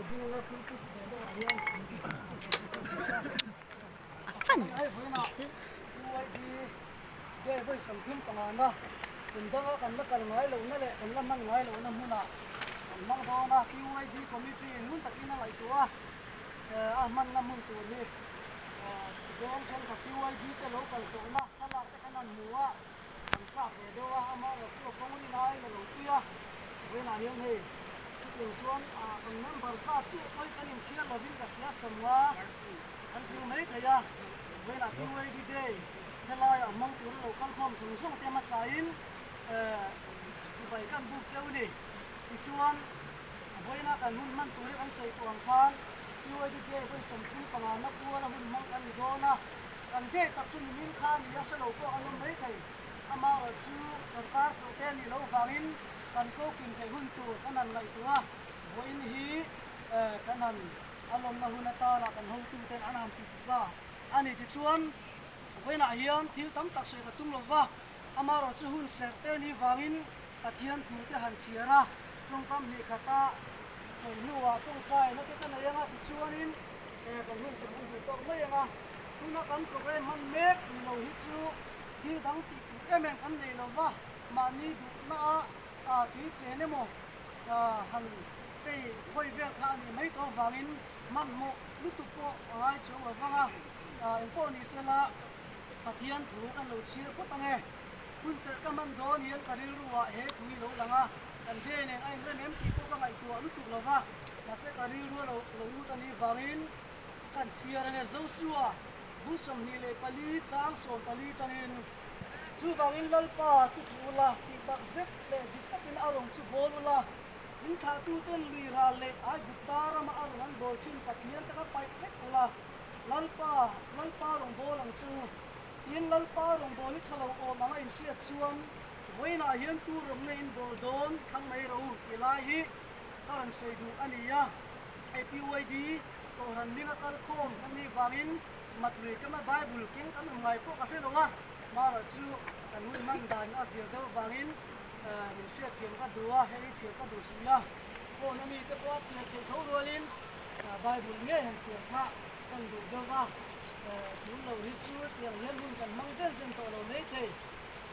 ding anga pulpit ve deuhah hian A fan ti hle. UID day vawi 35 na kum danga kan la kal ngai lohna leh kan la hman ngai lohna hmunah kan hmang dawn a. UID committee in ngun takin a ngaihtuah a, a hmanna hmun tur hi veng thenkhat UID te lo kal tawhna thlalak te khan an hmu a. Kan chak ve deuh a, amaherawh chu a kawng rin aiin a lo tui a, vawiinah hian hei chutiang chuan kan member zat chiah pawhin kan inchhiar lovin ka hria sawmnga kan tling mai thei a, vawiinah PYD Day helaiah hmang tur lo kal khawm zawng zawng te hmasain chibai kan buk cheu ni. Tichuan vawiina kan hun hman tur hi kan sawi tawh ang khan PYD Day vawi 35 na kuala hun hmang kan ni dawn a. Kan dek tak chu nimin kha ni a hre lo pawh an awm mai thei. Amaherawh chu sorkar chawhte a nih loh vangin kan kokim theih hun tur kan han ngaihtuah a, vawiin hi kan han a lawmna hun atana kan hotuten an han ti tuk a a ni. Tichuan, vawiinah hian thil tam tak sawi ka tum lo va, amaherawh chu hun serh te nih vangin Pathian thu te han chhiar a, tawngkam hnih khata sawi hnuah tawngtaina te ka nei anga tichuanin kan hun serh kan duh tawk mai anga. Tuna kan program hman mek ni lo hi chu thil dang tih tur em em kan nei lo va, mahni duhna a tui chen emaw han pei hawi vel kha a nih mai tawh avangin hmanhmawh lutuk pawh a ngai chuang lo vang a, engpawh ni sela Pathian thu kan lo chhir phawt ang e. Hun serh ka hman dawn hian ka rilru ah he thu hi lo lang a, kan ve nen a inrem em tih pawh ka ngaihtuah lutuk lo va, mahse ka rilru a lo lut a nih vangin Kan chhiar ange Joshua bu 24 chang 14 tangin, Chuvangin Lalpa chu tlu ula, tih tak zet leh dik takin a rawn chu bawl ula, in thlahtuten lui ral leh Aigupta rama a rawn an bawl thin Pathian te kha paih vek ula, Lalpa, Lalpa rawn bawl ang chu. Tin, Lalpa rawn bawl i tha lo awm anga inhriat chuan, vawiinah hian tu rawng nge in bawl dawn thlang mai rawh u tih lai hi ka rawn sawi duh a ni a. APYD Kohhran hminga kal khawm kan nih vangin Matlui kama Bible keng kan awm ngai pawh ka hre lo a, marawh chu kan hun hman dan a zir deuh vangin min hriatthiam ka duh a, hei chhiar ka duh si a, phone a mite pawh a chhiar theih tho rualin Bible ngei han chhiar kha kan duh deuh va, tun lo hi chu tiang hian hun kan hmang zen zen tawh lo mai thei.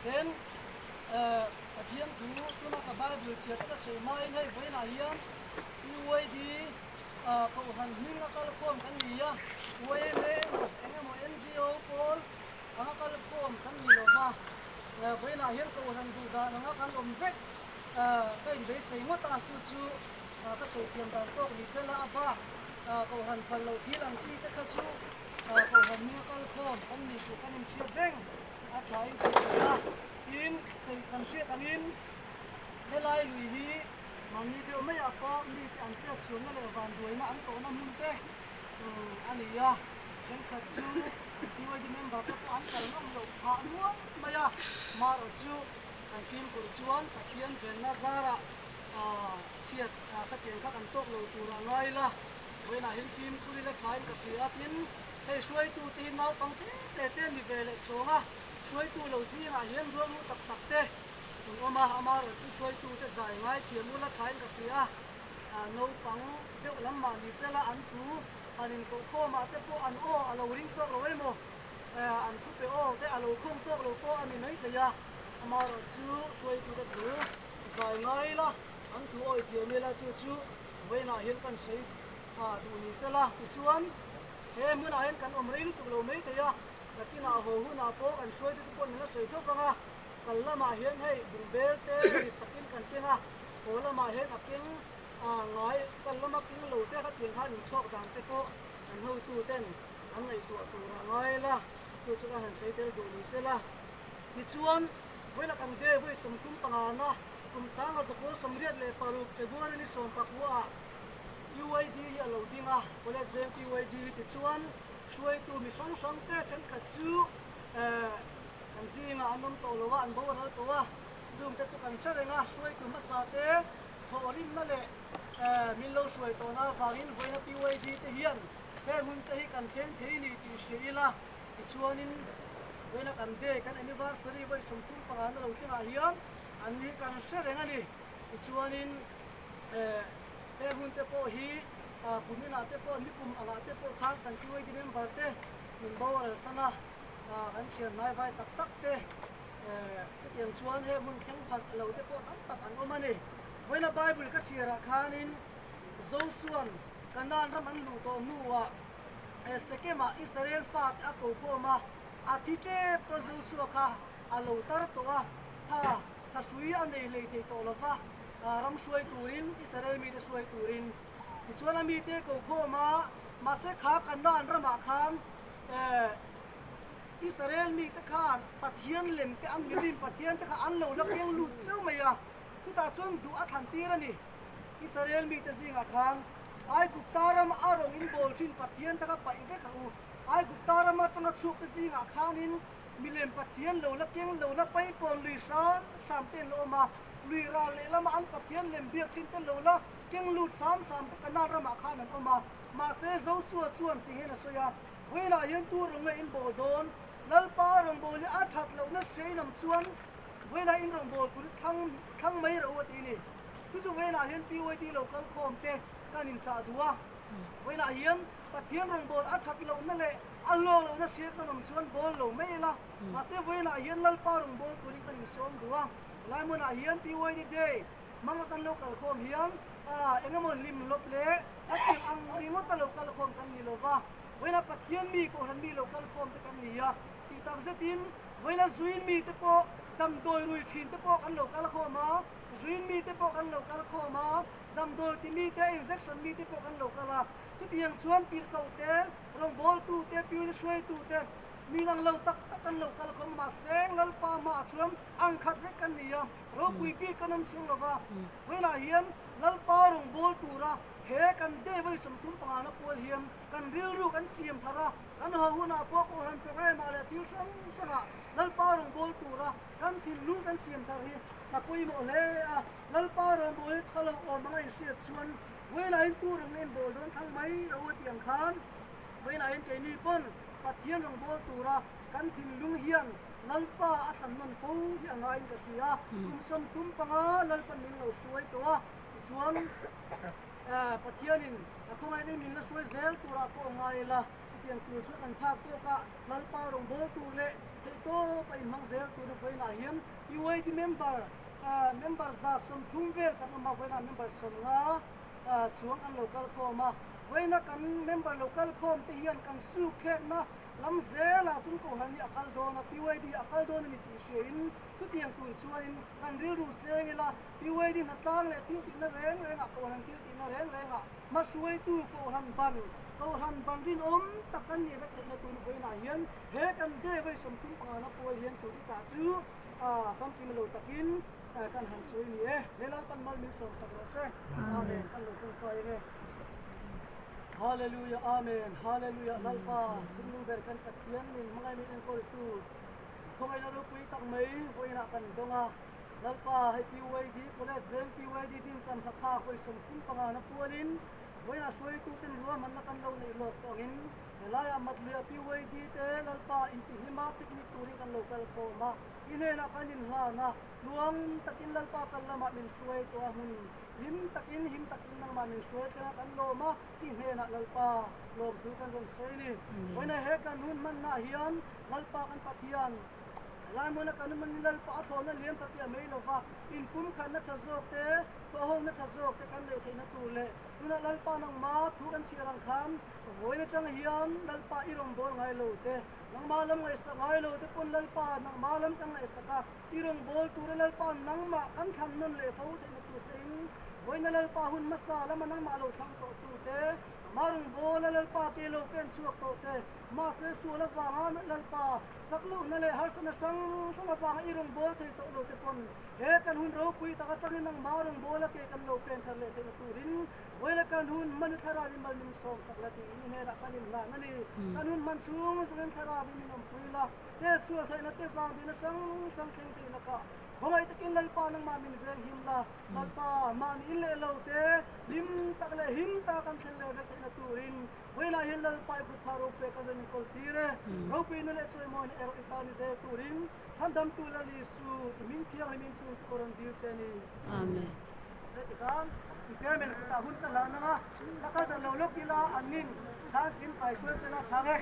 Then Pathian thu tuna ka Bible chhiar te ka sawi hmain hei vawiinah hian UYD Kohhran hming a kal khawm kan ni a, YMA emaw eng emaw NGO pawl anga kal khawm kan ni lo va, vawiinah hian kohhran duh dan anga kan awm vek ka inbeisei ngawt a, chu chu ka sawi thiam dan tawk ni sela a bak kohhran phal loh thil ang chi te kha chu kohhran hming a kal khawm kan ni tih kan inhriat reng a thain kan hria a, tin sawi kan hriat angin helai lui hi Mahni deuh maiah pawh mite an chet sualna leh vanduaina an tawhna hmun te a ni a, thenkhat chu an PYD member te pawh an kal ngam loh phah nual mai a, marawh chu kan fimkhur chuan Pathian venna zarah chhiat ka tiang kha kan tawk lo tur a ngai la, vawiinah hian fimkhur ila thain ka hria a, tin hei hruaitu te hi naupang te te te a ni ve leh chhawng a, hruaitu lo zingah hian rualmu tak tak te An awm a, amaherawh chu hruaitute zai ngai thiam ula thain ka hria a, naupang deuh lam mah ni sela an thu han inkoh khawmah te pawh an aw a lo ring tawk lo emaw, an thu pe aw te a lo khawm tawk lo pawh a ni mai thei a, amaherawh chu hruaitute thu zai ngai ila an thu awi thiam ila chu chu vawiinah hian kan sawi duh ni sela tichuan he hmunah hian kan awm rei lutuk lo mai thei a, nakinah haw hunah pawh kan hruaitute pawh min la sawi thawk ang a. Kal lamah hian hei bungbel te rit sakin kan keng a, haw lamah hian a keng ngai kal lama keng lo te kha tiang khan inchhuak dan te pawh an hotu ten an ngaihtuah tur a ngai la, chu chu ka han sawi tel duh ni se la. Tichuan, vawiin kan day vawi 35 na kum 1986 February ni 19 ah UID hi a lo ding a, College veng PYD hi tichuan hruaitu mi hrang hrang te thenkhat chu Kan zingah an awm tawh lo a, an boral tawh a, chungte chu kan hre reng a, hruaitu hmasa te thawhrimna leh min lo hruai tawhna avangin vawiina PYD te hian he hmun te hi kan thleng thei ni tih hria ila, tichuanin vawiina kan day, kan anniversary vawi 35 na lo thlengah hian an ni kan hre reng a ni. Tichuanin he hmun te pawh hi. Kuminah te pawh nikum angah te pawh khan kan PYD member te min boral san a, kan thian hnai vai tak tak te chutiang chuan he hmun thleng phalh lo te pawh tam tak an awm a ni. Vawiina Bible ka chhiarah khanin Josua'n Kanaan ram an luh tawh hnuah Sekemah Israel fate a ko khawm a, a thi tep tawh Josua kha a lo tar tawh a, tha tha hrui a nei hlei thei tawh lo va, ram hruai turin, Israel mite hruai turin. Tichuan a mite ko khawm a, mahse kha Kanaan ramah khan Israel mite khan Pathian lem te an milim Pathian te kha an lo la keng lut cheu mai a, chutah chuan duh a thlan tir a ni. Israel mite zingah khan Aigupta rama a rawng in bawl thin Pathian te kha paih vek ang u. Aigupta rama atanga chhuak te zingah khanin milem Pathian lo la keng lo la paipawn lui hram hram te an la awm a, lui ral lehlama an Pathian lem biak thin te lo la keng lut hram hram te Kanaan ramah khan an awm a. Mahse Josua chuan ti hian a sawi a, Vawiinah hian tu rawng nge in bawl dawn? Lalpa rawngbawlni a that lohna hriai lam chuan vawiinah in rawngbâwl tur thlang thlang mai rawh u a ti a ni. Chu chu vawiinah hian PYD lo kal khawm te kan inchah duh a. Vawiinah hian Pathian rawngbâwl a that lohna leh a hlawk lohna hriat kan awm chuan bâwl lo mai ila. Mahse vawiinah hian Lalpa rawngbâwl turin kan insawm duh a. Helai hmunah hian PYD Day hmanga kan lo kal khawm hian eng emaw hlim lawp leh a tirh ang ringawta lo kal khawm kan ni lo va. Vawiinah Pathian mi Kohhran mi lo kal khawm te kan ni a. Tih tak zetin vawiina zuin mi te pawh damdawi rui thin te pawh kan lo kal khawm a, zuin mi te pawh kan lo kal khawm a, damdawi ti mi te, injection mi te pawh kan lo kal a. Chutiang chuan tirhkoh te, rawngbawltu te, piul hruaitu te, mi lang lo tak tak kan lo kal khawm a, mahse Lalpa hmaah chuan ang khat vek kan ni a, ropui bik kan awm chhung lo va. Vawiinah hian Lalpa rawngbâwl tura he kan day vawi 35 na pual hian kan rilru kan siam thar a, Kan haw hunah pawh Kohhran programme-ah leh thil hrang hrangah Lalpa rawngbâwl tura kan thinlung kan siam thar hi a pawimawh hle a. Lalpa rawngbâwl hi tha lo awm anga inhriat chuan vawilahin tu rawng en bawl dawn thlang mai lo a tih ang khan vawilahin keini pawn Pathian rawngbâwl tura kan thinlung hian Lalpa a thlan nawn fo hi a ngaiin ka hria. Kum 35 Lalpan min lo hruai tawh a, tichuan Pathianin a khawngaihna min la hruai zel turah pawh a ngai ila, chutiang tur chu kan phak tawk a, Lalpa rawngbâwl tur leh theihtawp a inhmang zel tur vawiinah hian UAD member member 130 vel kan awm a, vawiinah member 50 chuang kan lo kal khawm a, vawiina kan member lo kal khawm te hian kan sukhekna lam zelah chuan Kohhran hi a kal dawn a, PYD a kal dawn a ni tih hriain chutiang tur chuanin kan rilru seng ila, PYD hnatlang leh thil tihna reng rengah Kohhran thil tihna reng rengah hmahruaitu Kohhran ban, Kohhran ban rinawm tak kan nih vek theihna tur vawiinah hian he kan day vawi 35 na pual hian chu itah chu famkim lo takin kan han sawi ni e. He Lalpan mal min sawmsak rawh se. Amen. Kan lo tawngtai ang e. Hallelujah Amen Hallelujah Lalpa chungnung ber kan Pathian min hmangaih min enkawltu khawngaihna ropui tak mai vawiinah kan dawng a. Lalpa, hei PYD College veng PYD din chan hla phak vawi 35 na pualin vawiinah hruaituten ruahmanna kan lo neih lawk tawh angin helaiah Matluia PYD te Lalpa intihlima picnic turin kan lo kal khawm a, i hnenah kan inhlan a, tluang takin Lalpa kal lamah min hruai tawh a hmun hlim takin him takin nangmah min hruai thleng a kan lawm a, i hnenah Lalpa lawmthu kan rawn sawi a ni. Vawiinah he kan hun hmannaah hian Lalpa kan Pathian, Laimawna kan awm angin Lalpa a thlawhna liam sa tih a mai lo va, inpumkhatna tha zawk te, tawhhawkna tha zawk te kan neih theihna tur leh tunah Lalpa nangma thu kan chhiar ang khan vawiin atang hian Lalpa i rawngbâwl ngai lo te, nangma lam ngaihsak ngai lo te pawn Lalpa nangma lam kan ngaihsak a, i rawngbâwl tura Lalpa nangmah kan thlan nawn leh fo theihna tur chein vawiina Lalpa hun hmasa lama nangmah lo thlang tawh tu te, ama rawngbâwla Lalpa ke lo pen chhuak tawh te, mahse sual avanga Lalpa Chak lohna leh harsatna hrang hrang avanga i rawngbâwl thei tawh lo te pawn he kan hun ropui tak atangin nangmah rawngbâwl a ke kan lo pen thar leh theihna turin vawiin kan hun hman i thlarau in mal min sawm sak la tiin i hnenah kan inhlan a ni. Kan hun hman chhung zawngin thlarau in min awmpui la, che sual theihna te vang dihna hrang hrang thleng theih lakah khawngaih takin Lalpa nangmah min veng him la, Lalpa mahni in leh lo te hlim tak leh him tak kan thlen leh vek theihna turin Vawiinah hian Lalpa i kut phah ropui ka rawn inkawl tir e. Ropuina leh chawimawina erawh i tan i zel turin Chairman kutah hun ka hlan ang a, la kal ta lo lawk ila an nin chhang kim kai hruai sela chhang e.